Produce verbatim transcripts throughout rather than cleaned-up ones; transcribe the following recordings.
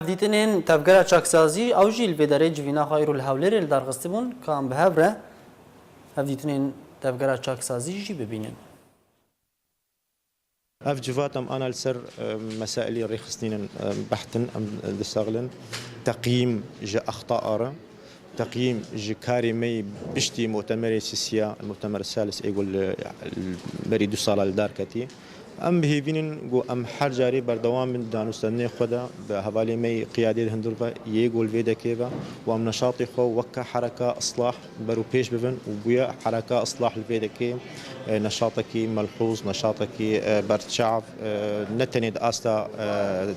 Hevdîtinên Tevgera Çaksazî ew jî li vê derê civîna xwe îro li Hewlêrê li dar xistibûn, ka em bi hev re hevdîtinên Tevgera Çaksazî jî bibînin. Ev civat em ana li ser, e, mesailî rêxistinên, e, behtin em distexilin. Teqyîm ji exta re, teqyîm ji karê me yî piştî mutemerê sisiya, mutemer salis ê ku li, li berî du sala li dar ketî. Em bi hêvî nin ku em her carê berdewam bin di danûstandinê xwe de bi hevalê me yî qiyadê di hundir ve yê ku li vê dekê ve û em neşatê xwe weke hereka islah ber û pêş bibin û bûye hereka islah li vê dekê, e, neşatekî melhûz, neşatekî, e, berçav, e, ne tenê di asta, e,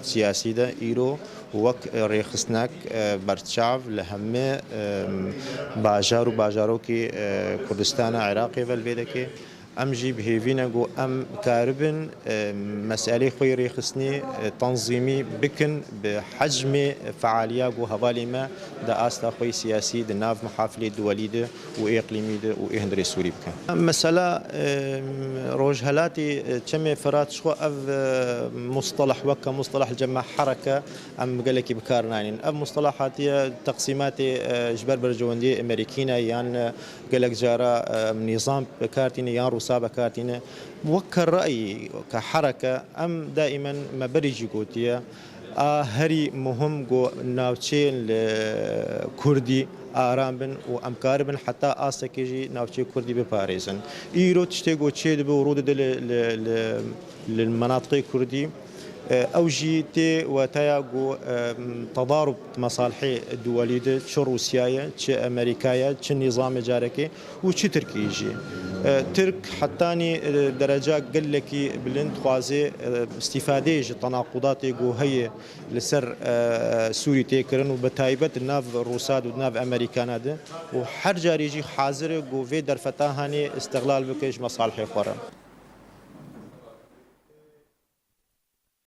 siyasî de, îro wek, e, rêxistinek, e, berçav li hemî, e, bajar û bajarokî, e, Kurdistana Iraqê ve li vê dekê. Em jî bi hêvî ne ku em karibin, e, meselê xwe yê rêxistinê, e, tanzîmî bikin bi hecmê fealiya ku hevalê me di asta xwe yê siyasî di nav mihafilê duwelî de û êqlîmî de û ê hundirê Sûrî bikin. Mesela, e, Rojhelatê, e, Çemê Firat ji xwe ev, e, musteleh weke musteleh li cem me hereke em gelekî bi kar naynin. Ev musteleh hatiye teqsîmatê, e, ji ber berjewendiyê Amerîkî ne yan, e, gelek cara, e, em nîzam bi kar tîne yan Rûsa bi kar tîne. Weke reyî, weke hereke, em daîmen me berî jî gotiye, a herî muhim ku navçeyên li Kurdî aram bin û em karibin heta astekê jî navçeyê Kurdî biparêzin. Îro tiştê ku çêdibe û rû dide li, li, li, li menatiqê Kurdî, e, ew jî tê weteya ku, e, tedarub mesalihê duwelî de, çi Rûsya ye, çi Amerîka ye, çi nîzamê carekê û çi Tirkî jî. E, Tirk hetanî, e, dereca gelekî bilind dixwaze, e, îstîfadeyê ji tenaqudatê ku heye li ser, e, Sûrî tê kirin û bi taybet di nav Rûsa de û di nav Amerîkana de û her carî jî hazir e ku vê derfeta hanê îstixlal bike ji mesalihê xwe re.